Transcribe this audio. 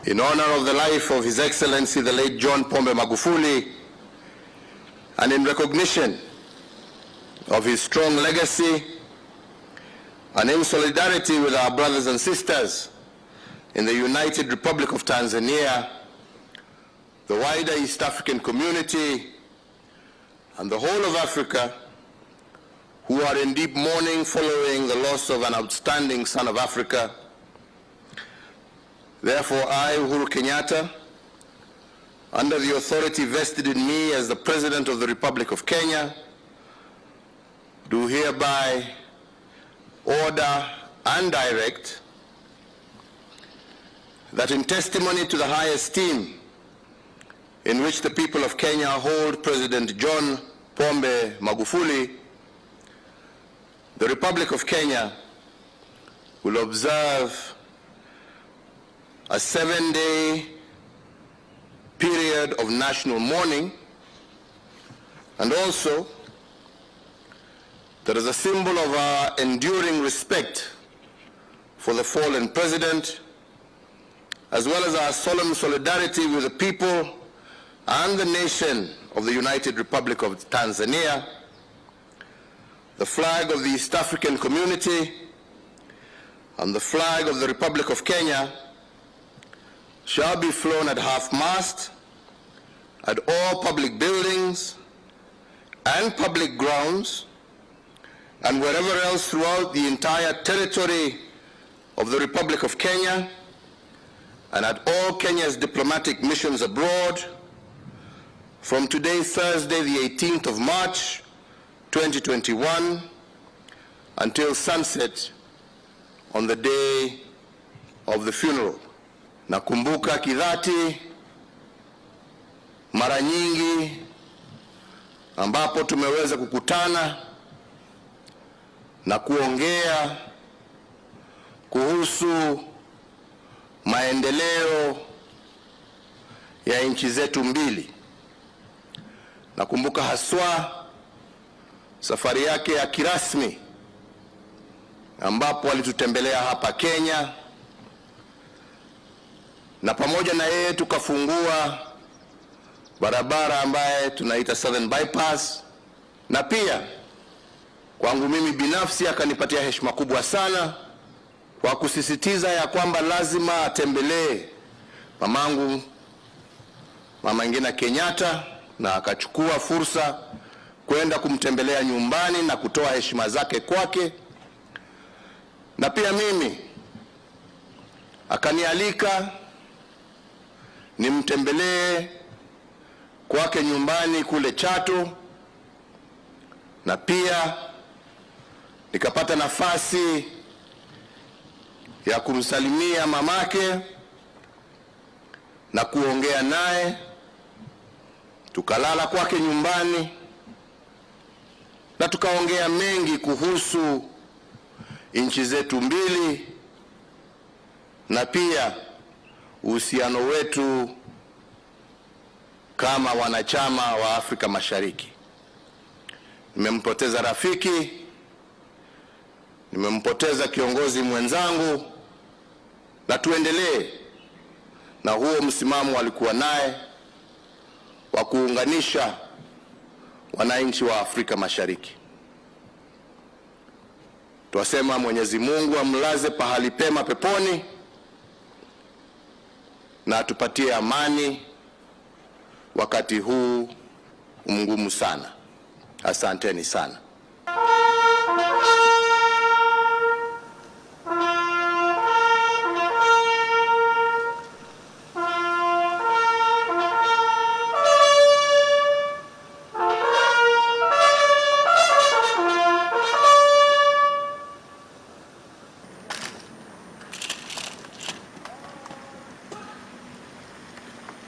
In honor of the life of His Excellency the late John Pombe Magufuli and in recognition of his strong legacy and in solidarity with our brothers and sisters in the United Republic of Tanzania, the wider East African community, and the whole of Africa, who are in deep mourning following the loss of an outstanding son of Africa. Therefore, I, Uhuru Kenyatta, under the authority vested in me as the President of the Republic of Kenya, do hereby order and direct that in testimony to the high esteem in which the people of Kenya hold President John Pombe Magufuli, the Republic of Kenya will observe a 7-day period of national mourning, and also that as a symbol of our enduring respect for the fallen president, as well as our solemn solidarity with the people and the nation of the United Republic of Tanzania, the flag of the East African Community and the flag of the Republic of Kenya shall be flown at half-mast at all public buildings and public grounds and wherever else throughout the entire territory of the Republic of Kenya and at all Kenya's diplomatic missions abroad from today, Thursday, the 18th of March, 2021, until sunset on the day of the funeral. Nakumbuka kidhati mara nyingi ambapo tumeweza kukutana na kuongea kuhusu maendeleo ya nchi zetu mbili. Nakumbuka haswa safari yake ya kirasmi ambapo alitutembelea hapa Kenya, na pamoja na yeye tukafungua barabara ambaye tunaita Southern Bypass, na pia kwangu mimi binafsi akanipatia heshima kubwa sana kwa kusisitiza ya kwamba lazima atembelee mamangu Mama Ngina Kenyatta, na akachukua fursa kwenda kumtembelea nyumbani na kutoa heshima zake kwake, na pia mimi akanialika nimtembelee kwake nyumbani kule Chato, na pia nikapata nafasi ya kumsalimia mamake na kuongea naye, tukalala kwake nyumbani na tukaongea mengi kuhusu nchi zetu mbili na pia uhusiano wetu kama wanachama wa Afrika Mashariki. Nimempoteza rafiki, nimempoteza kiongozi mwenzangu, na tuendelee na huo msimamo alikuwa naye wa kuunganisha wananchi wa Afrika Mashariki. Twasema Mwenyezi Mungu amlaze pahali pema peponi na atupatie amani wakati huu mgumu sana. Asanteni sana.